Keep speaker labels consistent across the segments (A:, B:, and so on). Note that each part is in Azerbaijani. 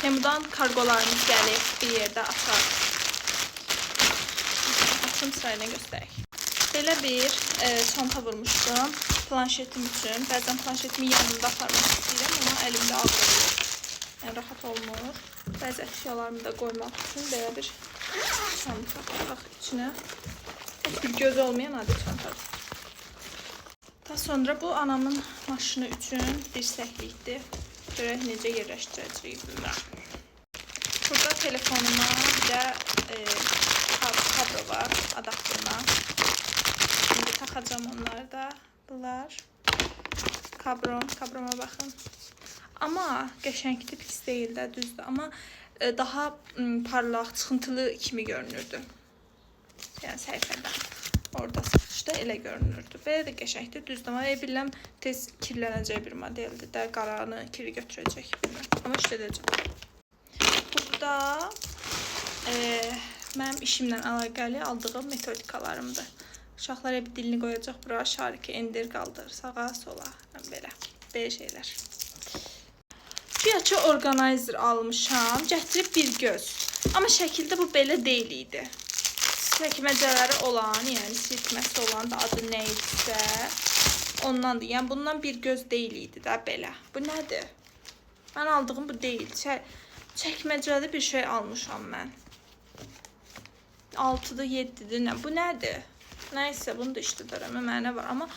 A: Temudan kargolarımız gəlib, bir yerdə açarıq. Açım sırayla göstərək. Belə bir çanta vurmuşdum planşetim üçün. Bəzən planşetimi yanımda aparmaq istəyirəm, amma əlimdə ağır olur. Yəni rahat olmur. Bəzi əşyalarımı da qoymaq üçün belə bir çanta. Bax içinə. Heç bir göz olmayan adi çantadır. Daha sonra bu anamın maşını üçün dirsəklikdir. Görək necə yerləşdirəcəyik, bilmirəm. Burada telefonuma bir də kablo var adaptörüne. Şimdi taxacağım onları da. Bunlar. Kabroma baxın. Amma qəşəngdir, pis deyil də, düzdür. Amma daha parlaq, çıxıntılı kimi görünürdü. Yəni səhifədə. Orada satışda elə görünürdü. Belə də qəşəngdir, düzdür. Amma bilirəm tez kirlənəcək bir modeldir də, qaranı kiri götürəcək, bilmirəm. Amma işlədəcəm. Burada mənim işimlə əlaqəli aldığım metodikalarımdır. Uşaqlar hep dilini qoyacaq bura, şariki endir, qaldır, sağa, sola, yəni belə, belə şeylər. Güya ki organizer almışam, gətirib bir göz. Amma şəkildə bu belə deyil idi. Çəkməcələri olan, yəni silkməsi olan da adı nə idisə ondandır. Yəni bundan bir göz deyil idi də belə. Bu nədir? Mən aldığım bu deyil. Çəkməcəli bir şey almışam mən. 6-dır, 7-dir, nə? Bu nədir? Nəysə, bunu da işlədərəm, mənə var. Amma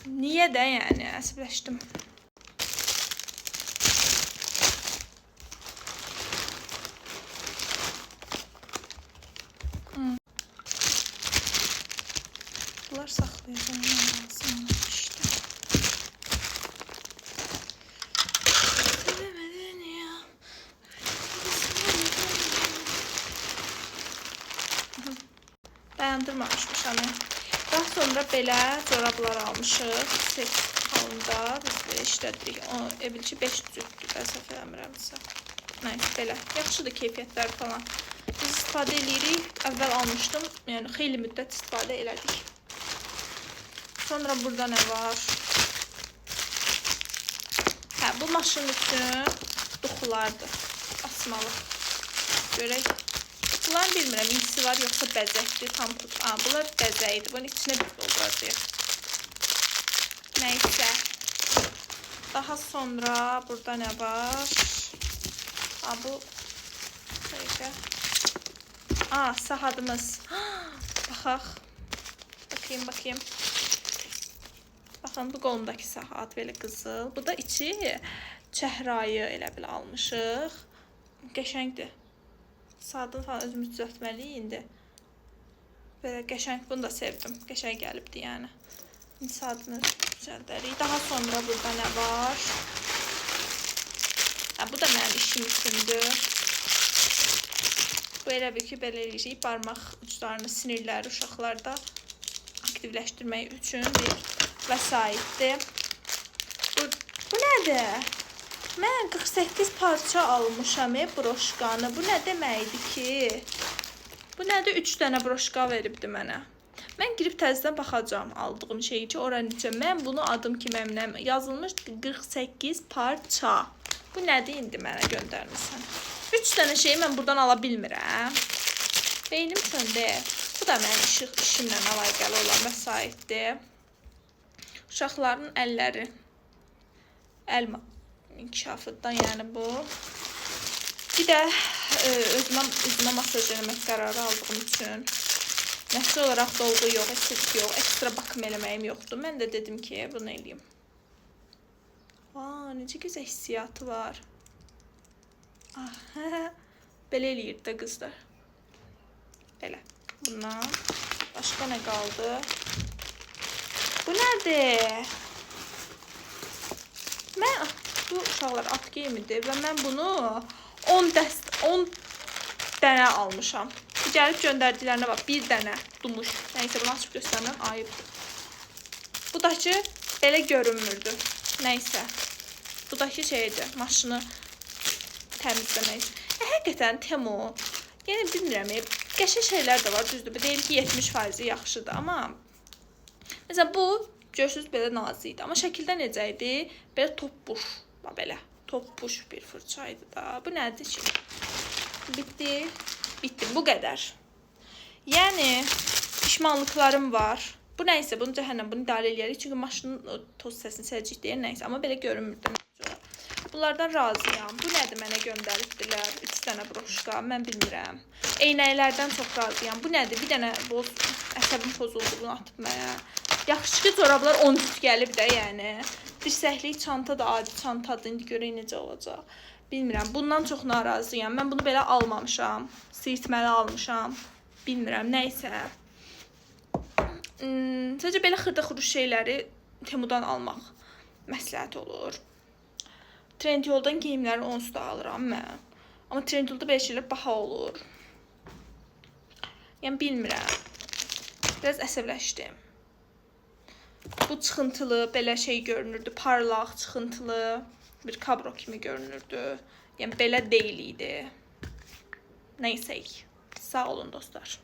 A: niyə də yəni, əsəbləşdim. Bunlar saxlayacağım, lazım işte. Ya. Dayandırmamışmış hani. Daha sonra belə corablar almışıq. Set halında biz belə işlədirik. O, bil ki 5 cütdür, mən səhv eləmirəmsə. Nəysə, belə. Yaxşıdır keyfiyyətləri falan. Biz istifadə eləyirik. Əvvəl almışdım. Yəni xeyli müddət istifadə elədik. Sonra burada nə var? Hə, bu maşın üçün duxulardır. Asmalıq. Görək. Bunların bilmirəm, iyisi var yoxsa bəzəkdir, tam tut. Aa, bunlar bəzəkdir. Bunun içinə biz dolduracağıq. Nəysə. Daha sonra burada nə var? Aa, bu dəqiqə. Aa, saatımız. Baxaq. Bakayım, bakayım. Baxın, bu qolumdakı saat belə qızıl. Bu da içi çəhrayı elə belə almışıq. Qəşəngdir. Saatını falan özümüz düzəltməliyik indi. Belə qəşəng, bunu da sevdim. Qəşəng gəlibdi yəni. İndi saatını düzəldərik. Daha sonra burada nə var? Hə, bu da mənim işim üçündür. Bu elə bil ki, belə eləyirik. Barmaq uclarını, sinirləri uşaqlarda aktivləşdirmək üçün bir vəsaitdir. Bu nədir? Mən 48 parça almışam broşkanı. Bu nə deməkdir ki? Bu nədir? 3 dənə broşka veribdi mənə. Mən girib təzədən baxacağam aldığım şeyi ki, ora necə. Mən bunu adım kimi əminəm. Yazılmış 48 parça. Bu nədir indi mənə göndərmisən? 3 dənə şeyi mən buradan ala bilmirəm. Beynim söndü. Bu da mənim işimlə əlaqəli olan vəsaitdir. Uşaqların əlləri. Əl inkişafıdan yəni bu. Bir də özümə masaj eləmək qərarı aldığım üçün nəticə olaraq dolğu yox, estetik yox, ekstra bakım eləməyim yoxdur. Mən də dedim ki, bunu eləyim. Aa, necə gözəl hissiyatı var. Ah, belə eləyir də qızlar. Belə. Bundan başqa nə qaldı? Bu nədir? Mən bu uşaqlar at geyimidir və mən bunu 10 dənə almışam. Gəlib göndərdiklərinə bax, bir dənə dumuş. Nəysə, bunu açıb göstərməm, ayıbdır. Bu da ki, belə görünmürdü. Nəysə, bu da ki şeydir, maşını təmizləmək üçün. Həqiqətən Temu, yəni bilmirəm, qəşəng şeylər də var, düzdür. Deyim ki, 70% yaxşıdır, amma məsələn, bu, görürsünüz, belə nazik idi. Amma şəkildə necə idi? Belə topbuş, bax belə. Toppuş bir fırçaydı da. Bu nədir ki? Bitdi. Bitdi. Bu qədər. Yəni pişmanlıqlarım var. Bu nəysə, bunu cəhənnəm, bunu idarə eləyərik. Çünki maşının o toz səsini səcik deyir, nəysə. Amma belə görünmür də. Bunlardan razıyam. Bu nədir mənə göndəribdilər? 3 dənə broşka, mən bilmirəm. Eynəklərdən çox razıyam. Bu nədir? Bir dənə boz, əsəbim pozuldu, bunu atıb mənə. Yaxşı ki, corablar 10 cüt gəlib də, yəni. Dirsəklik çanta da adi çantadır. İndi görək necə olacaq. Bilmirəm. Bundan çox narazıyam. Mən bunu belə almamışam. Sirtməli almışam. Bilmirəm, nəysə. Sadəcə belə xırda-xuruş şeyləri Temudan almaq məsləhət olur. Trendyoldan geyimləri onsuz da alıram mən. Amma Trendyolda belə şeylər baha olur. Yəni bilmirəm. Biraz əsəbləşdim. Bu çıxıntılı, belə şey görünürdü. Parlaq, çıxıntılı bir kabro kimi görünürdü. Yəni belə deyil idi. Nəysə. Sağ olun dostlar.